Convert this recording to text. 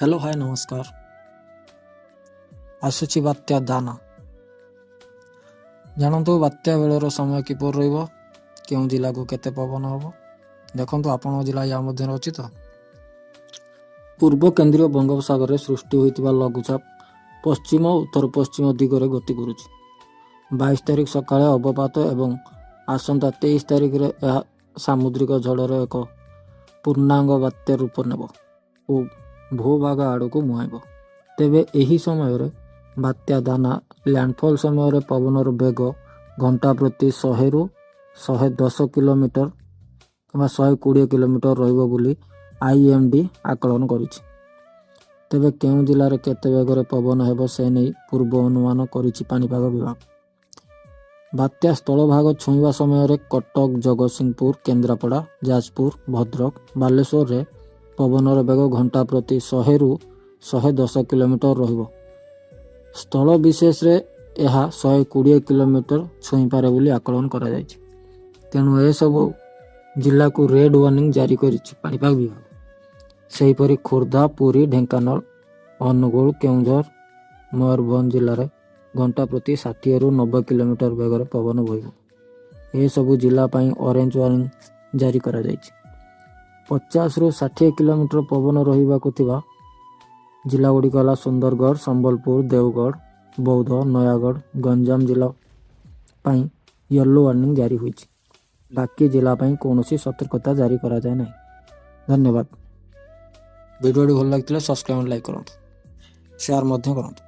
Hello, ହାଏ, ନମସ୍କାର। ଆସୁଛି ବାତ୍ୟା ଦାନା। ଜାଣନ୍ତୁ ବାତ୍ୟା ବେଳର ସମୟ କିପରି ରହିବ, କେଉଁ ଜିଲ୍ଲାକୁ କେତେ ପବନ ହେବ। ଦେଖନ୍ତୁ, ଆପଣଙ୍କ ଜିଲ୍ଲା ୟା ମଧ୍ୟରେ ଅଛି ତ? ପୂର୍ବ କେନ୍ଦ୍ରୀୟ ବଙ୍ଗୋପସାଗରରେ ସୃଷ୍ଟି ହୋଇଥିବା ଲଘୁଚାପ ପଶ୍ଚିମ ଉତ୍ତର ପଶ୍ଚିମ ଦିଗରେ ଗତି କରୁଛି। 22 ତାରିଖ ସକାଳେ ଅବପାତ ଏବଂ ଆସନ୍ତା 23 ତାରିଖରେ ଏହା ସାମୁଦ୍ରିକ ଝଡ଼ର ଏକ ପୂର୍ଣ୍ଣାଙ୍ଗ ବାତ୍ୟା ରୂପ ନେବ ଓ ଭୂଭାଗ ଆଡ଼କୁ ମୁହାଁଇବ। ତେବେ ଏହି ସମୟରେ ବାତ୍ୟା ଦାନା ଲ୍ୟାଣ୍ଡଫଲ୍ ସମୟରେ ପବନର ବେଗ ଘଣ୍ଟା ପ୍ରତି 100ରୁ 110 କିଲୋମିଟର କିମ୍ବା 120 କିଲୋମିଟର ରହିବ ବୋଲି ଆଇଏମ୍ଡି ଆକଳନ କରିଛି। ତେବେ କେଉଁ ଜିଲ୍ଲାରେ କେତେ ବେଗରେ ପବନ ହେବ, ସେ ନେଇ ପୂର୍ବ ଅନୁମାନ କରିଛି ପାଣିପାଗ ବିଭାଗ। ବାତ୍ୟା ସ୍ଥଳଭାଗ ଛୁଇଁବା ସମୟରେ କଟକ, ଜଗତସିଂହପୁର, କେନ୍ଦ୍ରାପଡ଼ା, ଯାଜପୁର, ଭଦ୍ରକ, ବାଲେଶ୍ୱରରେ ପବନର ବେଗ ଘଣ୍ଟା ପ୍ରତି 100ରୁ 110 କିଲୋମିଟର ରହିବ। ସ୍ଥଳ ବିଶେଷରେ ଏହା 120 କିଲୋମିଟର ଛୁଇଁପାରେ ବୋଲି ଆକଳନ କରାଯାଇଛି। ତେଣୁ ଏସବୁ ଜିଲ୍ଲାକୁ ରେଡ୍ ୱାର୍ଣ୍ଣିଂ ଜାରି କରିଛି ପାଣିପାଗ ବିଭାଗ। ସେହିପରି ଖୋର୍ଦ୍ଧା, ପୁରୀ, ଢେଙ୍କାନାଳ, ଅନୁଗୁଳ, କେଉଁଝର, ମୟୂରଭଞ୍ଜ ଜିଲ୍ଲାରେ ଘଣ୍ଟା ପ୍ରତି 60ରୁ 90 କିଲୋମିଟର ବେଗରେ ପବନ ବହିବ। ଏସବୁ ଜିଲ୍ଲା ପାଇଁ ଅରେଞ୍ଜ ୱାର୍ଣ୍ଣିଂ ଜାରି କରାଯାଇଛି। 50ରୁ 60 କିଲୋମିଟର ପବନ ରହିବାକୁ ଥିବା ଜିଲ୍ଲାଗୁଡ଼ିକ ହେଲା ସୁନ୍ଦରଗଡ଼, ସମ୍ବଲପୁର, ଦେଓଗଡ଼, ବୌଦ୍ଧ, ନୟାଗଡ଼, ଗଞ୍ଜାମ ଜିଲ୍ଲା ପାଇଁ ୟେଲୋ ୱାର୍ଣ୍ଣିଂ ଜାରି ହୋଇଛି। ବାକି ଜିଲ୍ଲା ପାଇଁ କୌଣସି ସତର୍କତା ଜାରି କରାଯାଇ ନାହିଁ। ଧନ୍ୟବାଦ। ଭିଡ଼ିଓଟି ଭଲ ଲାଗିଥିଲେ ସବସ୍କ୍ରାଇବ୍, ଲାଇକ୍ କରନ୍ତୁ, ସେୟାର ମଧ୍ୟ କରନ୍ତୁ।